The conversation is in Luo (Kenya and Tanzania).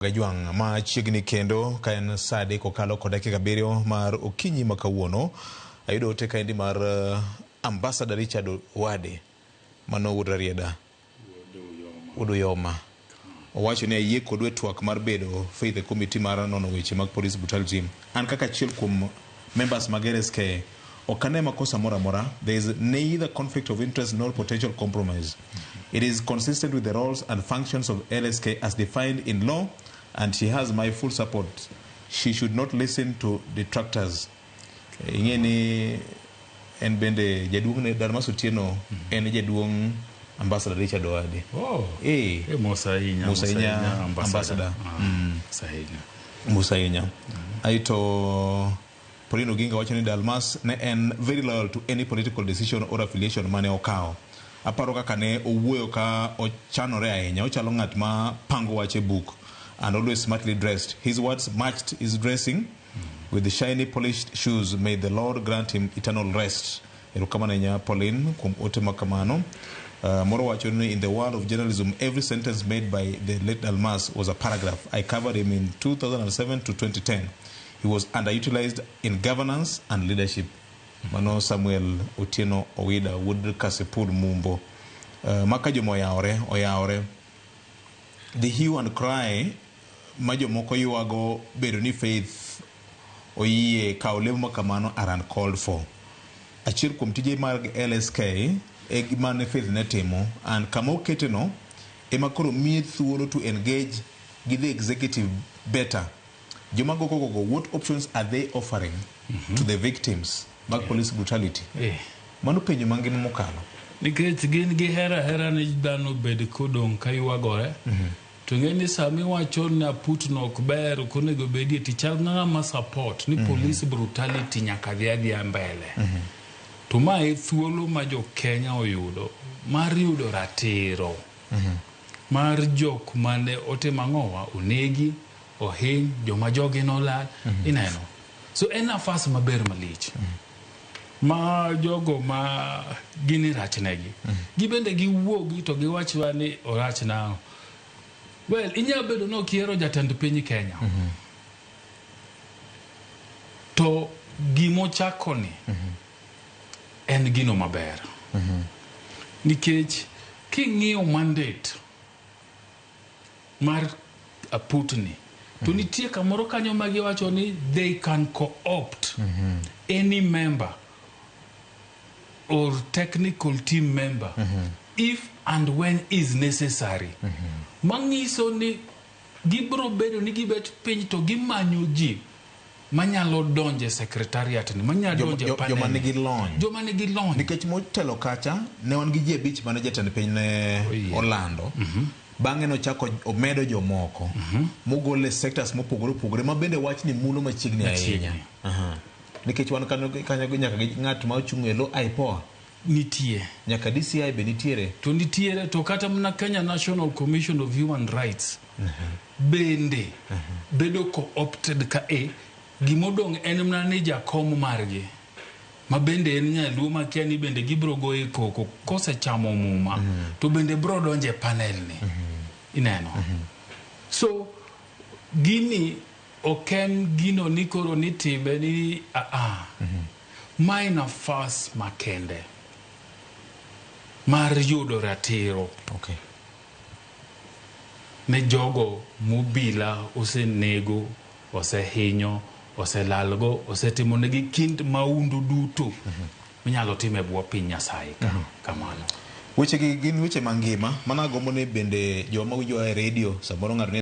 Gajwang' machiegni kendo ka en saa 3 okalo kod dakika 7 mar okinyi ma kawuono. Ayudo ote kaendi mar Ambassador Richard Owade mano wuod Rarieda, wuod Uyoma. Owacho ni ayie kodu e twak mar bedo Faith e committee mar nono weche mag police brutality. An kaka achiel kuom members mag LSK ok ane makosa moro amora. There is neither conflict of interest nor potential compromise. It is consistent with the roles and functions of LSK as defined in law, and she has my full support. She should not listen to detractors. Ing'e ni en bende jaduong' ne Dalmas Otieno en jaduong' Ambassador Richard Owade. Oh. Eh. Eh, mos ahinya. Mos ahinya, ambassador. ambassador. Ah, mos ahinya. Mos ahinya. Aito Pauline Oginga wacho ni Dalmas ne en very loyal to any political decision or affiliation mane okawo. Aparo kaka ne owuoyo ka ochanore ahinya, ochalo ng'at ma pango wach e buk and always smartly dressed. His words matched his dressing with the shiny polished shoes. May the Lord grant him eternal rest. Erokamano ahinya Pauline kuom ote ma kamano. Moro wacho ni in the world of journalism, every sentence made by the late Dalmas was a paragraph. I covered him in 2007 to 2010. He was underutilized in governance and leadership. Mano Samuel Otieno Owida wuod Kasipul Mumbo. Maka joma oyawore, oyawore. The hue and cry ma jomoko ywago bedo ni Faith oyie kawo lemo ma kamano are uncalled for. Achiel kuom tije mag LSK e gima ne Faith ne timo, and kama okete no ema koro miye thuolo to engage gi the executive better. Joma go koko go, what options are they offering to the victims mag police brutality? Mano penjo mangima mokalo. Nikech gin gihero ahera ni dhano bed kodong' ka ywagore. To ing'e ni sama iwacho ni aputno ok ber, ok onego bedie, tichal ng'ama support ni police brutality nyaka dhi adhiya mbele. To ma e thuolo ma jo Kenya oyudo mar yudo ratiro mar jok mane otimo ang'owa, onegi, ohiny, joma jogi nolal, ineno. So en nafas maber malich. Ma jogo ma gini rachnegi. Gibende giwuogi to giwachwa ni orach nang'o. Well, inyalo bedo ni ok ihero jatend piny Kenya. To gimochako ni en gino maber. Nikech king'iyo mandate mar aputni to nitie kamoro kanyo ma giwacho ni they can co-opt any member or technical team member if and when is necessary. Manyiso ni gibiro bedo ni gibet piny to gimanyo ji manyalo donje secretariat ni, manyalo donje panel joma ni. Nigi lony. Joma nigi lony. Nikech motelo kacha ne wan gi ji 5 mane jatend piny ne olando. Bang'e nochako omedo jomoko mogol e sectors mopogore opogore ma bende wachni mulo machiegni ahinya. Nikech wan kanyo nyaka gi ng'at ma ochung' e lo IPOA. Nitie. Nyaka DCI be nitiere. To nitiere, to kata mana Kenya National Commission of Human Rights bende bedo co-opted ka e gimodong' en mana ni jakom margi ma bende en nyaluo makia ni bende gibiro goye koko kosechamo muma to bende biro donjo e panel ni. Ineno. So gini ok en gino ni koro nitime ni aa. Mae nafas makende mar yudo ratiro ne jogo mobila osenego, osehinyo, oselalgo, osetimo negi kind maundu duto minyalo tim e bwo piny Nyasaye ka. Kamano. Weche gi gin weche mangima mana agombo ni bende joma winjowa e redio samoro ng'ato ni